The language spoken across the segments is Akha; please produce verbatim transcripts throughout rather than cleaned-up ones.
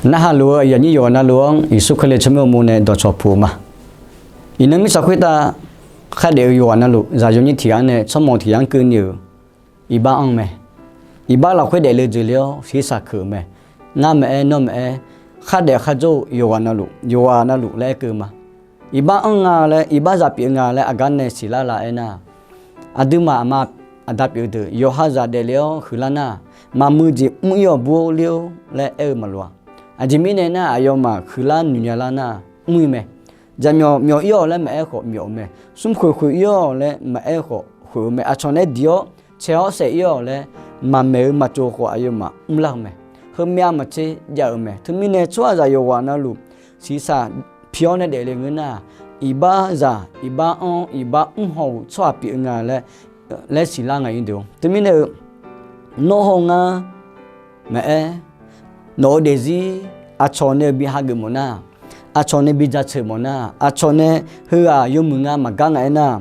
Narhaq luf-eu aqyuif aqnyir yawqghaq navluf-anr Yeqsur Kali tsawrmyanr uqmov nae dawqcawq puq-eu ma. Iqnan mirtsaq khoertav khardaef-eu yawqghaq navluf, zaqyo nyir tiq ghaq-anr nae tsawrmawq tiq ghaq-anr keuvni-euq iqbax anr mae. Iqbax lafkhoer daefle-eu jeq le-awr shiqshaq keuq-euq mae. Ngar maqaer, nawr maqaer, khardaef kharjawr-eu yawqghaq navluf, yawqghaq navluf laer aerkeuv ma. Iqbax anr nga laer, iqbax zaq pyeuf nga laer aqgar nae siqlar la aernar, aqduimaf aqma aqda pyeuf-eu deuq yawqha zaq daefle-awr huiqlar nar, maqmuiq jeq mr-ir-awq bur ler-or laer aer-eu maqloq-a. Aqjeq mirnae nar, aqyawfmaf huiqlar noeqnya lar nar, mr-ir mae. Jaqmyawf myawf-ir-awq laer maqaer khawf myawf-eu mae. Smrkhoeq khoeq-ir-awq laer maqaer khawf khoeq-eu mae. Aqcawq nae diq-awr cae-awr saef-ir-awq laer maqmaeq-eu maqtsov khawf aqyawfmaf mrlar-eu mae. Heumyav maqtser jav-euq mae. Teumirnae tsawrhaqzaq yawqghaq navluf shiqshaq pi-awr nae daefle ngeur nar, iqbax zaq, iqbax anr, iqbax mr haw-euq tsawrhaq pyeuf nga laer, laer siqlar nga-ir deuq-or. Teumirnae-eu, nawr haw ngar maqaer, nawq-eu daefzir aqcawq nae bi hageuf mawf nar, aqcawq nae bi jaceuq mawf nar, aqcawq nae heughaq yawmuiq nga maqgar nga aernar,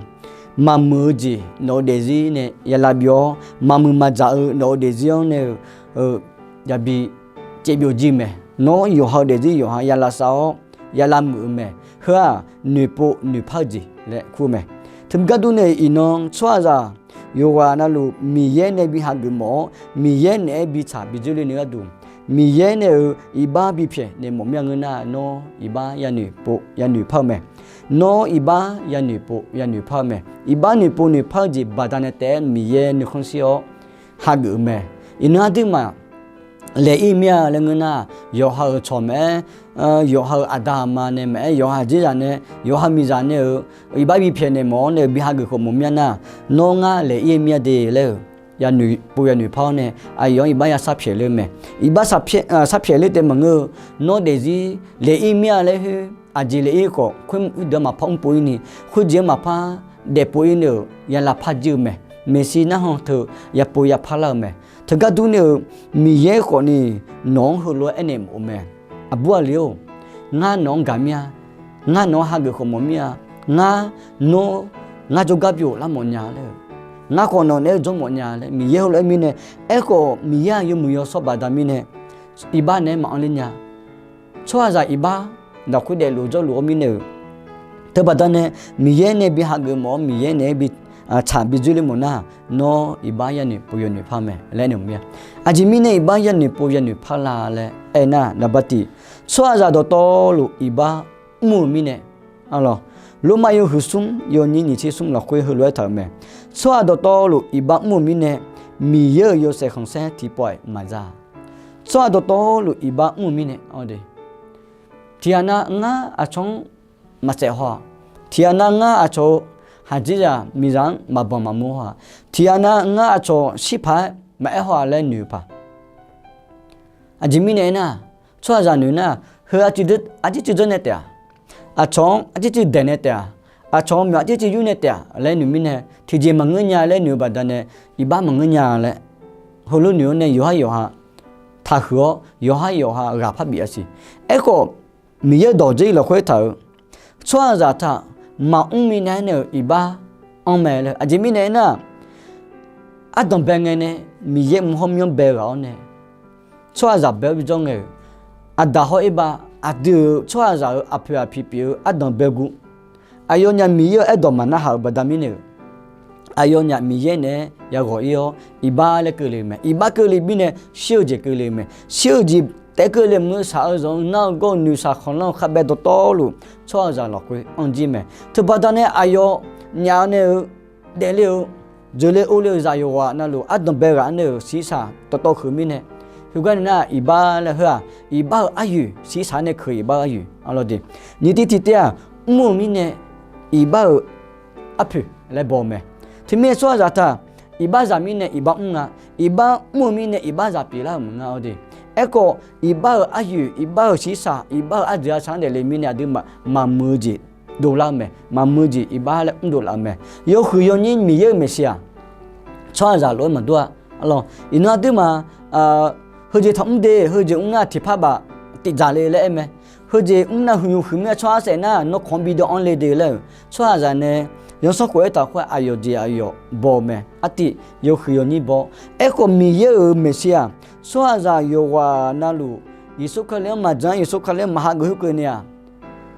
maqmuiq-eu jeq nawq-eu daefzir nae ya lav byov-awr, maqmuiq maqdzaq-eu nawq-eu daefzir-anr nae-eu yabi caevbyov jir mae. Nawr yawqha-eu daefzir yawqha ya lavsav-awr ya lavmuiq-eu mae. Heu-aq noeqpov noeqpar-eu jeq laer kur-eu mae. Teugar durni iqnan tsawrhaqzaq yawqghaq navluf Miqyaer nae bi hageuf mawf-awr, Miqyaer naeq-aer bi tsaq bi dzoerle ni gharduq, Miqyaer nae-euq iqbax bipyaeq naeq mawf mir-a ngeur nar, nawr iqbax yanoeq pov yanoeq par-eu mae. Nawr iqbax yanoeq pov yanoeq par-eu mae. Iqbax noeqpov noeqpar-eu jeq baqdanae taef-aer Miqyaer nuikhanr shir-awr hageuf-eu mae. Iqnan aqduimaf laeq-ir mir-a laer ngeur nar, yawqha-euq cawq maqaer, yawqha-euq aqda aqma nae maqaer, yawqha aqjerzaq nae, yawqha miqzaq nae-euq iqbax bipyaeq naeq mawf-awr nae-euq bi hageuf khawf mawf mir-a nar, nawr ngar laeq-ir mir-a de laer-euq yanoeq pov yanoeq par-awr nae aqyawf-anr iqbax ya sarpyaeq ler-eu mae. Iqbax sarpyaeq ler taef maqngeur-eu, nawr daefzir laeq-ir mir-a laer khoer, aqjeq laeq-ir khawf khoer deuq-anr maqpar mr pov-ir ni, khoerjeq-anr maqpar daef pov-ir ni-euq ya lavpar jir-eu mae. Maeqshi narhan teu ya pov ya parlar-eu mae. Teugar durni-euq Miqyaer khawfni nawq-anr heulof-aer aernaeq mawf-eu mae. Aqbur aqli-or, ngar nawq-anr gaq mir-a. Ngar nawq-anr hageuf khawf mawf mir-a. Ngar, nawr, ngar jawrgar byov lar mawf nya laer-eu, ngar khawf nawq naeq-aer jawr mawf nya laer Miqyaer heulof-aer mirnae, aerkhawf Miqyaer-aq yawmuiq yawshawr baqda mirnae, iqbax naeq-aer maqanr ler nya. Tsawrhaqzaq iqbax lafkhoer daefluf jawrluf-awr mirnae-euq, teubaqda nae Miqyaer nae bi hageuf mawf-awr Miqyaer naeq-aer bi tsaq bi dzoerle mawf nar, nawr iqbax yanoeq pov yanoeq par mae laer aernaeq mir-a. Aqjeq mirnae iqbax yanoeq pov yanoeq par la laer aernar, naqbaqtiv, tsawrhaqzaq dawqtawvluf iqbax mr-eu mirnae, Lormav yawhuiq smr yawnyir nyiq tser smr lafkhoer heulof-aer taq-euq mae. Tsawrhaq dawqtawvluf iqbax mr-eu mirnae, Miqyaer-euq yawshaef khanqsaer tiqpawf-aer maqza. Tsawrhaq dawqtawvluf iqbax mr-eu mirnae, tiqghaq nav ngar aqcawq-anr maqsaef haw-aq, tiqghaq nav ngar aqcawq-eu haqjir zaq miqzaq-anr maqbanq maqmur haw-aq, tiqghaq nav ngar aqcawq shirpaq-aer maqaer haw-aq laer noeq-eu paq. Aqjeq mirnae aernar, tsawrhaqzaq noeq nar, heu arcuiv deuq, arcuiv cuiv dzeur nae taef-aq, aqcawq-anr arcuiv cuiv daeq nae taef-aq, aqcawq-anr myawq arcuiv cuiv yur nae taef-aq laer noeq mirnae, tiqjeq maqngeur nya laer noeq-eu baqdanae, iqbax maqngeur nya laer, heulof noeq-awr nae yawqhar yawqha taqhuiq-awr, yawqhar yawqha ghaq parbi-a siq. Aerkhawf, Miqyaer-euq dawq dzer-ir lafkhoer taq-euq, tsawrhaqzaq taq maqmr minav-aer nae-euq iqbax anr mae laer. Aqjeq mirnae aernar, ardanq bae ngae nae Miqyaer mq hawr myanr bae ghaq-awr nae, tsawrhaqzaq bae-awr bijawr ngae-euq, aqdaq hawr-ir ba, aqdui-euq tsawrhaqzaq-euq aqpoeq aqpiq pyeuf-eu ardanq bae guv, aqyawfnyaf Miqyaer-euq aerdawq maqnarhaq-euq baqda mirnae-euq, aqyawfnyaf Miqyaer naeq-aer yaghawq-ir-awr iqbax laer keuvle-eu mae. Iqbax keuvle mirnae shir-eu jeq keuvle-eu mae. Shir-eu jeq taef keuvle maqngeur, shaq-eu zanq-eu nar-eu gawr-eu noeqshaq khanqlanr-eu kharbae dawqtawvluf tsawrhaqzaq lafkhoer anr jir mae. Teubaqda nae aqyawfnyaf nae-eu daefle-eu, dzeurle orle-eu zaqyo ghaq navluf ardanq bae ghaq nae-euq shiqshaq dawqtawv keuq mirnae, heugar nae nar iqbax laer heu-aq, iqbax-euq aryoeq shiqshaq nae keuq iqbax-eu aryoeq arlawr de. Nyiq tiv tiq tiv-aq, mr-eu mirnae iqbax-euq arpoeq laer baw-eu mae. Teumirnae tsawrhaqzaq taq, iqbax zaq mirnae iqbax mr nga, iqbax mr-eu mirnae iqbax zaq pyeuflar-euq maqnga-awr de. Aerkhawf iqbax-euq aryoeq, iqbax-euq shiqshaq, iqbax-euq arjeuq arsa-anr daefle mirnae aqduimaf maqmuiq-eu jeq dovlar-eu mae. Maqmuiq-eu jeq iqbax laer mrdov laf-eu mae. Yawhuiq yawnyir Miqyaer-euq maeqshi-aq, tsawrhaqzaq lof-aer maqdur-a. Arlawr, iqnan aqduimaf heujeq taq mr de, heujeq mr nar tiqpar baf tifdzaq le laer aer mae. Heujeq mr nar huiqnymq huiq mir-a, tsawrhaq saef nar nawr kawq-anr bi dawv-anr le de laer-euq tsawrhaqzaq nae, yawsanr khof-aer taq khoer aqyawf jeq aqyawf baw-eu mae. Artiv yawhuiq yawnyir baw. Aerkhawf Miqyaer-euq maeqshi-aq, tsawrhaqzaq yawqghaq navluf Yeqsur Kali-anr maqdzanr, Yeqsur Kali-anr maqhageuf khoerkeuvni-aq,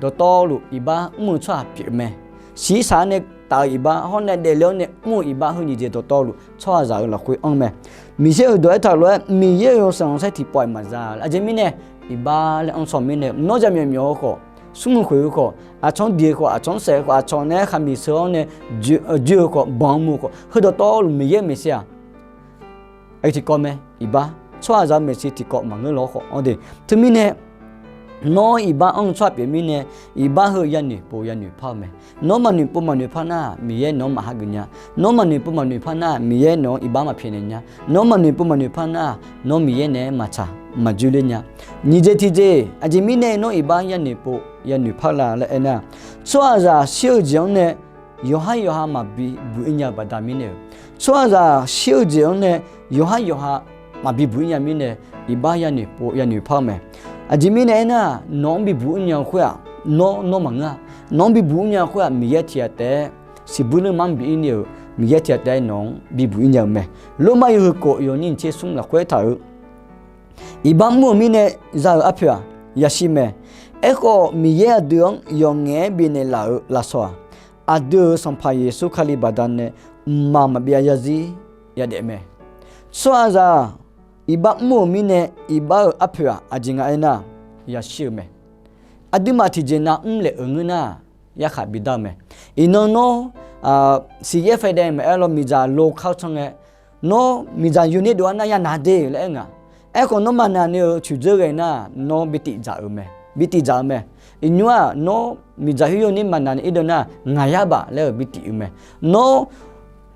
dawqtawvluf iqbax mr-eu tsawrhaq pyeuf mae. Shiqshaq-anr nae taf-eu iqbax hawr nae daefle-awr nae mr-eu iqbax heu nyiq jeq dawqtawvluf tsawrhaqzaq-euq lafkhoer anr mae. Miqyaer-euq dawq aertaq lof-aer Miqyaer-euq sanqlanq saer tiqpawf-iq maqza laer. Aqjeq mirnae, iqbax laer anr saw mirnae nawr jaqmyawf myawf-eu khawf, smrmuiq khoeq-eu khawf, aqcawq-anr diq-eu khawf, aqcawq-anr saef-eu khawf, aqcawq nae-aer khaqmiq sheu-awr nae joe-eu khawf, banq-eu muiq-eu khawf, heudawqtawvluf Miqyaer-euq maeqshi-aq, tiqkawv mae. Iqbax tsawrhaqzaq-euq maeqshi tiqkawv maqngeur lawr khawf-anr de. Teumirnae, nawr iqbax anr-eu tsawrhaq pyeuf mirnae, iqbax heu yanoeq pov yanoeq par-eu mae. Nawr maqnoeq pov maqnoeq par nar-aq, Miqyaer nawq-anr maqhageuf nya. Nawr maqnoeq pov maqnoeq par nar-aq, Miqyaer nawq-anr iqbax maqpyaeqnaeq nya. Nawr maqnoeq pov maqnoeq par nar-aq, nawr Miqyaer naeq-aer maqtsaq maqjoer ler nya. Nyiq jeq tiqjeq, aqjeq mirnae nawr iqbax yanoeq pov yanoeq par la laer aernar, tsawrhaqzaq shir-eu jeq-anr nae yawqhar yawqha maqbi buq-ir nya-eu baqda mirnae-euq, tsawrhaqzaq shir-eu jeq-anr nae yawqhar yawqha maqbi buq-ir nya mirnae, iqbax yanoeq pov yanoeq par-eu mae. Aqjeq mirnae aernar, nawq-anr bibuq-ir nya-eu khoer-aq, nawr nawr maqngeur-a. Nawq-anr bibuq-ir nya-eu khoer-aq, Miqyaer tiq ghaq taef-aer siqbuir nuirma-anr bi-ir ni-euq Miqyaer tiq ghaq taef-aer nawq-anr bibuq-ir nya-eu mae. Lormav yawhuiq khof yawnyir nyiq tser smr lafkhoer aertaq-euq, iqbax mr-euq mirnae za-euq arpoeq-aq, yashir mae. Aerkhawf, Miqyaer aqdui-anr yawqngaef-aer bifnaeq laf-euq lafsawq-aq, aqdui-euq Sanqpaq Yeqsur Kali baqdanae mqmaq maqbyav zarzir yadaef mae. Tsawrhaqzaq iqbax mr-euq mirnae, iqbax-euq arpoeq-aq, aqjeq nga aernar, yashir-eu mae. Aqduimaf tiqjeq nav mrlaeq-euq ngeur nar, yarkhaq bidar-eu mae. Iqnan nawr, siqyaer faedae maqaer lawr, miqdzaq lo kar-eu tsanr ngae, nawr miqdzaq yawner dov-ar nar yanaq de laer aer nga. Aerkhawf, nawr maqnaq ni-euq coeqdzeur ghae nar, nawr bi tif dzaq-euq mae, bi tif dzaq-eu mae. Iqnymr-aq, nawr miqdzaq khoer yawner maqnaq ni irdov nar, ngaq yar baf laer-euq bi tif-eu mae. Nawr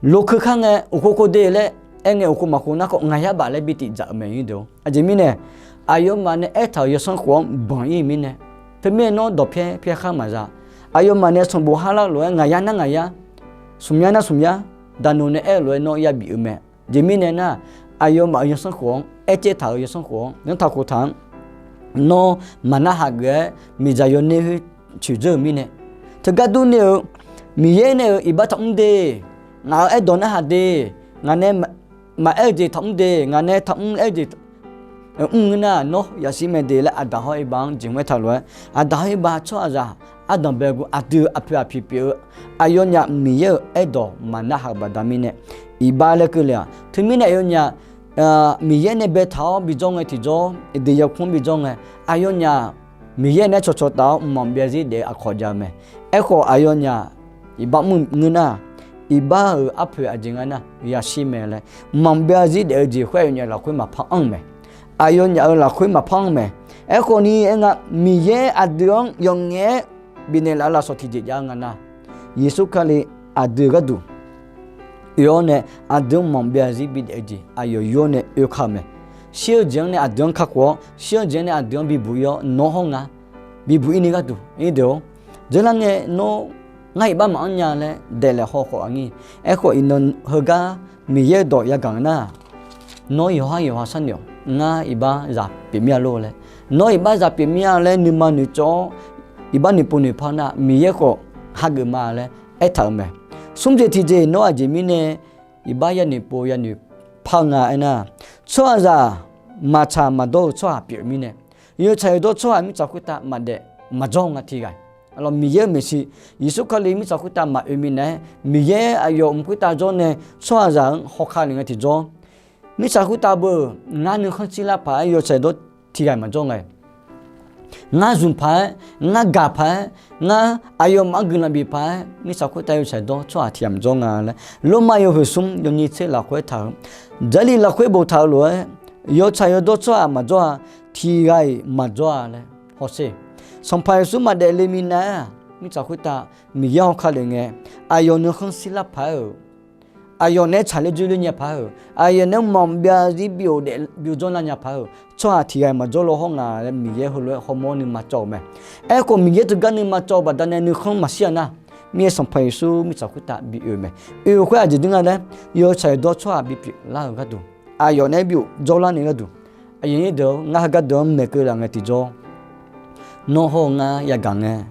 lokeu kar ngae, uqkhov khov de laer aer ngae, uqkhov maqkhov nar khawf, ngaq yar baf laer bi tif dzaq-euq mae, nyirdeuq. Aqjeq mirnae, aqyawfmaf nae aertaq-euq yawsanr khof-anr banq-ir-eu mirnae, teumirnae nawr dawqpyaer pyaer khar maqza. Aqyawfmaf nae sanqbof har lar lof-aer ngaq yar nar ngaq yar, smq yar nar smq yar, daqnoeq nae aer-eu lof-aer nawr yabi-euq mae. Aqjeq mirnae nar, aqyawfmaf-euq yawsanr khof-anr, aercaev taq-euq yawsanr khof-anr, yanr taq khof taq-anr, nawr maqnar hageuf-aer miqdzaq yawner khoer coeqdzeur-euq mirnae, teugar durni-eu Miqyaer nae-euq iqbax taqmr de, ngaq-euq aerdawq narhaq de, ngaq nae maqaer-eu jeq taqmr de, ngaq nae taqmr aer-eu jeq mr ngeur nar, nawr yashir mae de laer Aqdaq hawr Iqbax-anr jeqhmq aertaq lof-aer, Aqdaq hawr Iqbax tsawrhaqzaq ardanq bae gu aqdui aqpoeq aqpiq pyeuf-eu, aqyawfnyaf Miqyaer-euq aerdawq maqnar hageuf baqda mirnae, iqbax laer keuvle-aq, teumirnae aqyawfnyaf Miqyaer nae baetaq-awr bijawr ngae tiqjawr, Eqdeq yarkmr-anr bijawr ngae, aqyawfnyaf Miqyaer nae cawqcawq taf-awr mqmaq byav zir daef-eu aqkawq jav-eu mae. Aerkhawf, aqyawfnyaf iqbax mr ngeur nar, iqbax-euq arpoeq aqjeq nga nar, yashir mae laer mqmaq byav zir daef-eu jeq khoer aqyawfnyaf lafkhoer maqpar anr-eu mae. Aqyawfnyaf-euq lafkhoer maqpar anr-eu mae. Aerkhawf ni aer nga, Miqyaer aqdui-anr yawqngaef-aer bifnaeq laf-eu lafsawq tiqjeq jav-eu nga nar, Yeqsur Kali aqdui-euq gharduq oe-awr nae aqdui-anr mqmaq byav zir bidaef-eu jeq aqyawf yur-awr nae oe ka-eu mae. Shir-eu jeq-anr nae aqdui-anr kakhof-awr, shir-eu jeq-anr nae aqdui-anr bibuq-ir-awr nawr hawr nga bibuq-ir ni gharduq, nyirdeuq-or, dzeurlar ngae nawr ngar iqbax maqanr nya laer daeflaeq haw khawf aqnyir. Aerkhawf iqnan heugar Miqyaer-euq dawq yagaq nar, nawr yawqhar yawqha sharnoeq-awq, ngar iqbax zaq pyeuf mir-a lor laer, nawr iqbax zaq pyeuf mir-a laer nuima noeqcawv-awr, iqbax noeqpov noeqpar nar, Miqyaer khawf hageuf ma laer aertaq-euq mae. Smr jeq tiqjeq nawr aqjeq mirnae iqbax yanoeq pov yanoeq par-eu nga aernar, tsawrhaqzaq maqtsaq maqdawr-eu tsawrhaq pyeuf-eu mirnae, yawtsaq yawdawr tsawrhaq mirtsaq khoertav maqdaef maqjawr nga tiqghaq. Aqlawq Miqyaer-euq maeqshi, Yeqsur Kali mirtsaq khoertav maqoe minav-aer, Miqyaer aqyawf mq khoertav jawr nae tsawrhaqzaq-anr hawkar lef ngae tiqjawr, mirtsaq khoertav beu, ngar nuikhanr shirlar paq-aer yawtsaq yawdawr tiqghaq maqjawr ngae, ngar zmq paq-aer, ngar gaq paq-aer, ngar aqyawfmaf-anr guiqlanq bif paq-aer mirtsaq khoertav yawtsaq yawdawr tsawrhaq tiqghaq maqjawr nga laer, Lormav yawhuiq smr yawnyir tser lafkhoer taq-eu, Jarlif lafkhoer boftaq-eu lof-aer, yawtsaq yawdawr tsawrhaq maqjawr-a, tiqghaq-iq maqjawr-a laer hawsher. Sanqpaq Yeqsur maqdaef le minav-aer-aq, mirtsaq khoertav Miqyaer hawkar lef ngae, aqyawf nuikhanr shirlar paq-aer-euq, aqyawf naeq-aer tsaqler dzoerler nya paq-aer-euq, aqyawf naeq-aer mqmaq byav zir bi-awq daef byovjawr lar nya paq-aer-euq, tsawrhaq tiqghaq-iq maqjawr lawr hawr nga laer Miqyaer heulof-aer hawmawr nuima cawv-euq mae. Aerkhawf Miqyaer teugar nuima cawv-eu baqdanae nuikhanr maqshir-a nar, mirnae Sanqpaq Yeqsur mirtsaq khoertav bi oe-eu mae. Oe-eu khoer aqjeq dur nga laer, yawtsaq yawdawr tsawrhaq bipyeuf lar-eu gharduq, aqyawf naeq-aer bi-awq jawrlar ni gharduq, aqyuif aqnyir deuq-or, ngar heugar deuq-anr maeq keuv laf ngae tiqjawr, nawr hawr-eu ngar yagaq ngae,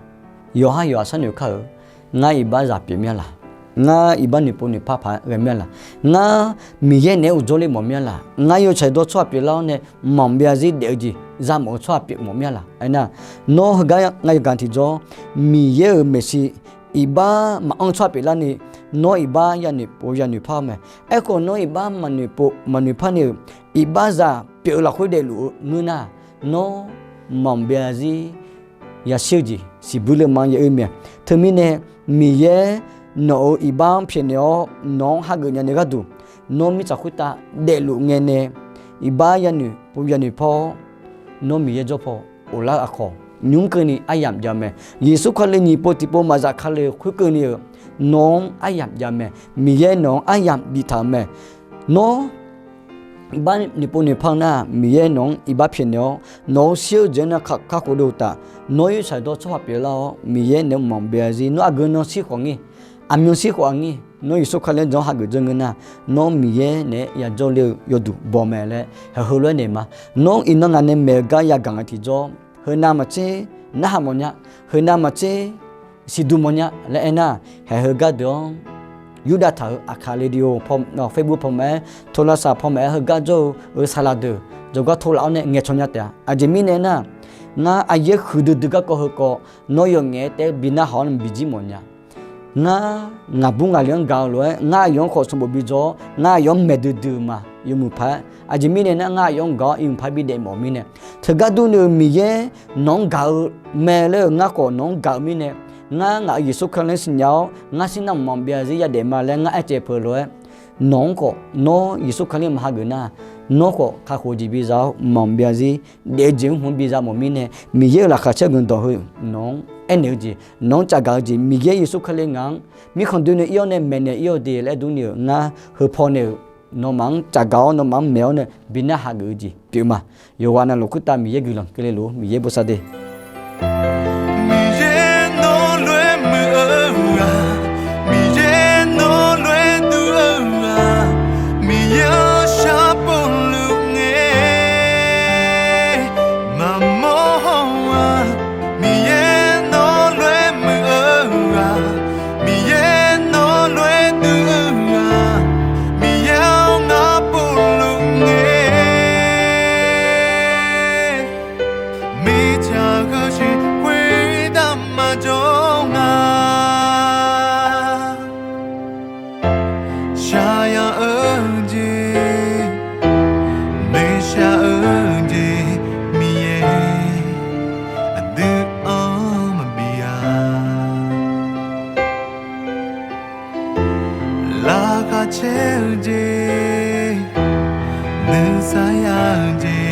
yawqhar yawqha sharnoeq kar-euq, ngar iqbax zaq pyeuf mir-a laq. Ngar iqbax noeqpov noeqpar paq-aer ghae mir-a laq? Ngar Miqyaer naeq-aer uqdzawr ler mawf mir-a laq? Ngar yawtsaq dawr tsawrhaq pyeuflar-awr nae maqbyav zir daef-eu jeq za mawf-eu tsawrhaq pyeuf mawf mir-a laq? Aernar, nawr heugar ngar yagaq tiqjawr, Miqyaer-euq maeqshi iqbax maqanr tsawrhaq pyeuflarni, nawr iqbax yanoeq pov yanoeq par-awr mae. Aerkhawf, nawr iqbax maqnoeq pov maqnoeq parni-euq iqbaxzaq pyeuf-eu lafkhoer daefluf-eu ngeur nar, nawr maqbyav zir yashir-eu jeq siqbuir le ma ya oe mae. Teumirnae, Miqyaer nawq-euq iqbax-anr pyaeqnaeq-awr nawq-anr hageuf nya nae gharduq, nawr mirtsaq khoertav daefluf ngae nae iqbax yanoeq pov yanoeq par-awr, nawr Miqyaer jawr paw ghoflar-eu aqkawq nymr keuvni aryamq jav mae. Yeqsur Kali nyiq pov tiqpov maqzaf kale-eu khoerkeuvni-euq nawq-anr aryamq jav mae. Miqyaer nawq-anr aryamq biftaq-euq mae. Nawr iqbax noeqpov noeqpar-eu nar, Miqyaer nawq-anr iqbax pyaeqnaeq-awr nawq-euq shir-eu jeq-anr nar kakhof dov taf. Nawr yawtsaq dawr tsawrhaq pyeuflar-awr Miqyaer naeq-aer maqbyav zir. Nawr aqgeu nan shir khawf ngir, aqmyan shir khawf-aq ngir, nawr Yeqsur Kali-anr jan hageuf dzeur ngeur nar, nawr Miqyaer naeq-aer yajawr ler-eu yawduq baw mae laer haeq heulof-aer naeq ma. Nawr iqnan ngaq nae maeq-eu gar yagaq-eu tiqjawr, heunav maqtser narhaq mawfnya, heunav maqtser siqduq mawfnya laer aernar, haeq heu gardeuq-anr Yurdav taq-euq Aqkaq radio, Facebook paw maqaer, tawlavsaq paw maqaer, heugar jawr-eu saqlaq deuq jawrgar tawlaf-awr nae ngaeqcawq nya taef-a. Aqjeq mirnae aernar, ngar aqyaer huiqdui dui garkawv heukawv nawr yawf ngaef-aer taef-aer bi narhaq-awr nae bidzir mawfnya. Ngar ngaqbur ngaqli-anr gaq-eu lof-aer ngar aqyawf-anr khawf sanqbof bi dzaw-awr, ngar aqyawf-anr maeq duidui-euq ma yawmuiq paq-aer. Aqjeq mirnae nar, ngar aqyawf-anr gaq-awr iqmuiq paq-aer bi daef mawf mirnae, teugar durni-euq Miqyaer nawq-anr gaq-eu mae laer-euq ngar khawf nawq-anr gaq-eu mirnae, ngar ngaq-euq Yeqsur Kali-anr siqnya-awr ngar shir nar maqbyav zir yadaef ma laer ngar aercaev peuq lof-aer, nawq-anr khawf nawr Yeqsur Kali-anr maq hageuf nar, nawr khawf kakhof-eu jeq biza-awr maqbyav zir daef-eu jeq-anr hmq-anr biza mawf mirnae, Miqyaer-euq laqkhaq caer guiqlanq dawq heu nawq-anr aernaeq-eu jeq, nawq-anr tsafgaq-eu jeq, Miqyaer Yeqsur Kali ngaq-anr mirkhanq doe nae ir-awr nae maeqnaeq ir-awr de laer durni-euq ngar heu pawnae-euq nawmaf-anr tsafgaq-awr nawmaf-anr maeq-awr nae bi narhaq geuf-eu jeq pyeuf ma. Yawqghaq navluf khoertav Miqyaer guiqlanq keuvle lof-aer Miqyaer bosav de. Miqyaer nawr lof-aer muiq-eu-aq, Miqyaer nawr lof-aer dur-eu-aq, Miqyaer-anr sharpov luf ngae maqmawr haw-aq, Miqyaer nawr lof-aer muiq-eu-aq, Miqyaer nawr lof-aer dur-eu-aq, Miqyaer-anr ngar povluf ngae, mirtsaq heusiq khoertav maqjawr nga. Shaqyaq-eu jeq, noeqshaq-eu jeq, Miqyaer aqdui-anr maqbi-a. Laqkhaq caer-eu jeq, nuisar ya-eu jeq,